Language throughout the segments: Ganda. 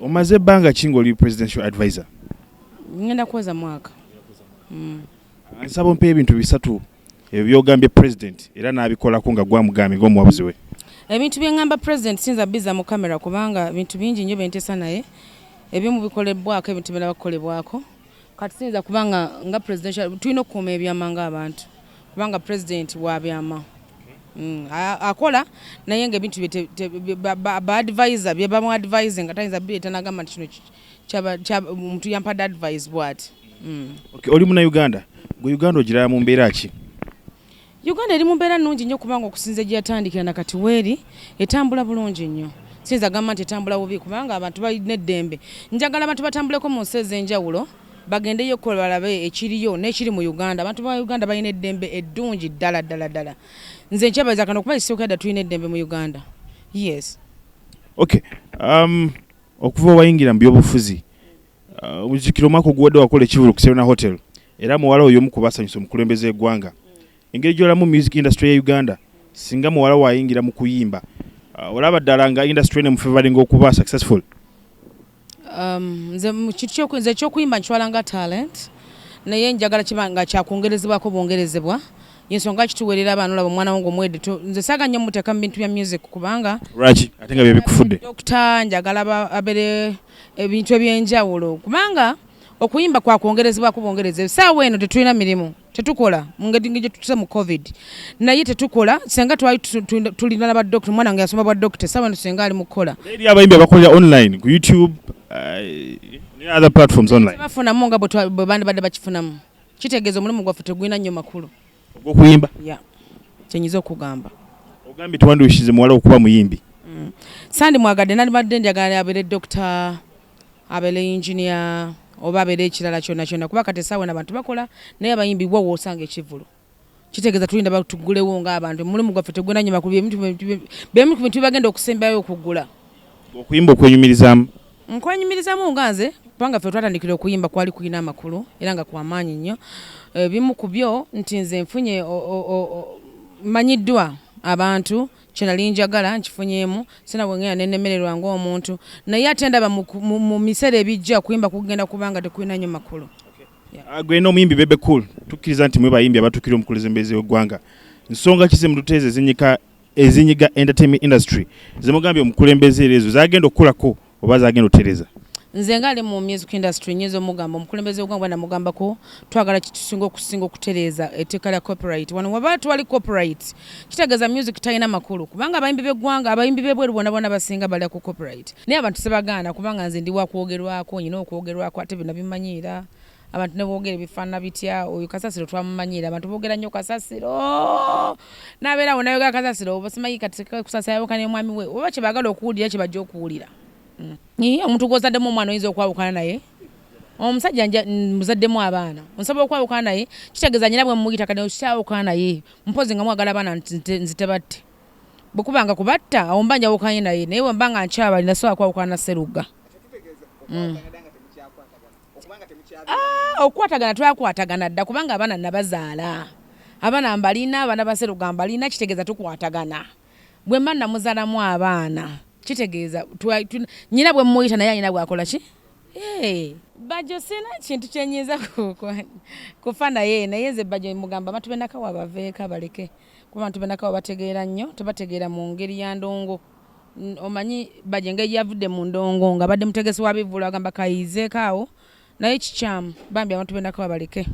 Omaze ebbanga ki ng'oli presidential advisor? Ngenda kuweza mwaka. Nsaba ompe ebintu bisatu ebyo by'ogambye president era n'abikolako nga gwamugambye ng'omuwabuzi we. Ebintu bye ŋŋamba president siyinza biza mu kamera kubanga bintu bingi nnyo byenteesa naye, ebimu bikolebwako, ebintu birala kukolebwako. Kati siyinza kubanga nga presidential tulina okukuuma ebyama ng'abantu kubanga president wa byama. Akola naye nga ebintu ba advisor bye bamu advising nga tayinza bireeta n'agamba nti kino omuntu yampadde advice bw'ati. Okay, oli Munnayuganda, gwe Uganda ogiraba mu mbeera ki? Uganda eri mu mbeera nnungi nnyo kubanga okusinza gye yatandikira nakati weeri etambula bulungi nnyo. Siyinza gamba nti etambula bubi kubanga abantu balina eddembe. Njagala abantu batambuleko mu nsi ez'enjawulo, bagendeyo okukola balabe ekiriyo n'ekiri mu Uganda. Abantu ba Uganda balina eddembe eddungi ddala ddala ddala. Nze nkyebaza kano kuba ekisooka dda tulina eddembe mu Uganda, yes. Okay, okuva wayingira mu byobufuzi, ojjukira omwaka oguwadde wakola ekivvulu ku Serena Hotel, era muwala oyo omu ku basanyusa omukulembeze eggwanga. Engeri gy'olamu music industry ya Uganda, singa muwala wayingira mu kuyimba, olaba ddala nga industry eno mufavoringa okuba successful? Nze nze ekyokuyimba nkitwala nga talent, naye njagala kiba nga kyakwongerezebwako bwongerezebwa, yensonga kituweerera abaana. Olaba omwana wange omwede, nze saaga nnyo muteeka mu bintu bya music kubanga Lwaki ate nga byebikufudde? Dokita, njagala abeere ebintu ebyenjawulo kubanga okuyimba kwakwongerezebwako bwongereze. Essaawa eno tetulina mirimu, tetukola mu ngeri gye tutuse mu COVID, naye tetukola. Senga twali tulina na badokita, omwana wange yasoma bwa dokita, essaawa eno senga ali mu kukola. Eri abayimbi abakolera online ku YouTube ne other platforms online. Bafunamu nga bwe bandibadde bakifunamu. Kitegeeza omulimu gwaffe tegulina nnyo makulu. Ogw'okuyimba? Ya, kyenyiza okugamba. Ogambye tewandiwishize muwala okuba muyimbi. Sandi mwagadde, nandibadde njagala abeere dokita, abeere engineer oba abeere ekirala kyonna kyonna, kuba kati essaawa eno abantu bakola naye abayimbi wo woosanga ekivvulu. Kitegeeza tulinda batugulewo ng'abantu, omulimu gwaffe tegulina nnyo makulu. Byemu ku bintu byebagenda okusembayo okugula. Okuyimba okwenyumirizaamu? Nkwenyumirizamu nga nze kubanga ffe twatandikira okuyimba kwali kulina amakulu era nga kwamaanyi nnyo. Ebimu ku byo nti nze nfunye mmanyiddwa abantu, kye nali njagala nkifunyeemu, sina bwe ngenda nenemererwa ng'omuntu, naye ate ndaba mu biseera ebijja okuyimba kugenda kubanga tekulina nnyo makulu. Gwe n'omuyimbi Bebe Cool tukkiriza nti mwe bayimbi abatuukirira omukulembeze w'eggwanga. Nsonga ki ze mututeeza ezinyika ezinyiga entertainment industry zemugambye omukulembeze era ezo zagenda okukolako oba zagenda otereeza? Nze nga ali mu music industry, nyinza omugamba omukulembeze w'eggwanga namugambako twagala kitusinga okusinga okutereeza etteeka lya copyright. Wano waba twali copyright, kitegeeza music talina makulu kubanga abayimbi b'eggwanga, abayimbi b'ebweru bonna bonna basinga balya ku copyright. Naye abantu sebagaana kubanga nze ndi wakwogerwako, nyina okwogerwako, ate bino bimanyiira abantu ne boogera ebifaanana bitya. Oyo kasasiro twamumanyiira, abantu boogera nnyo kasasiro, n'abeerawo nayogera kasasiro oba simanyi kati kusasira yawukana omwami we oba kye baagala okuwulira kye bajja okuwulira. Omuntu gw'ozaddemu omwana oyinza okwawukana naye? Omusajja muzaddemu abaana, nsobola okwawukana naye? Kitegeeza nyina bwe mumuyita kati kyawukana naye, mpozi nga mwagala abaana nzite batte. Bwe kuba nga kubatta, awo mba njawukanye naye, naye bwe mba nga nkyabalina sobola kwawukana na Sserugga. Ah, okukwatagana twakwatagana dda kubanga abaana nabazaala, abaana mbalina, abaana ba Sserugga mbalina. Kitegeeza tukwatagana. Bwe mba namuzaalamu abaana, kitegeeza nyina bwe muyita naye alina bwakola ki. Bajjo sina kintu kyenyinza kufa naye, naye nze Bajjo mugamba abantu benakawa baveeko baleke, kuba abantu benakawa bategeera nnyo, tebategeera mu ngeri ya ndongo. Omanyi Bajjo engeri yavudde mu ndongo nga badde mutegesi wa bivvulu, agamba kayizeeko awo, naye kikyamu bambi, abantu benakawa baleke.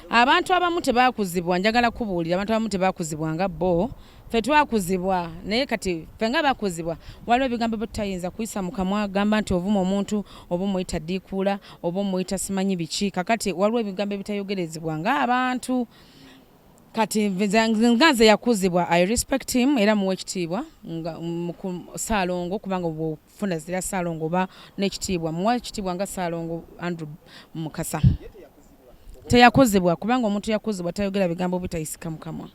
Abantu abamu tebakuzibwa, njagala kubuulira, abantu abamu tebakuzibwa nga bo. Ffe twakuzibwa, naye kati ffe nga bakuzibwa waliwo ebigambo bye tutayinza kuyisa mu kamwa, gamba nti ovuma omuntu oba omuyita ddiikuula oba omuyita simanyi biki. Kakati waliwo ebigambo ebitayogerezebwa ng'abantu. Kati nga nze yakuzibwa, I respect him era muwa ekitiibwa nga Saalongo, kubanga bwofuna zira Saalongo oba n'ekitiibwa, muwa ekitiibwa nga Saalongo Andrew Mukasa. Teyakuzibwa kubanga omuntu yakuzibwa tayogera bigambo bitayisika mu kamwa.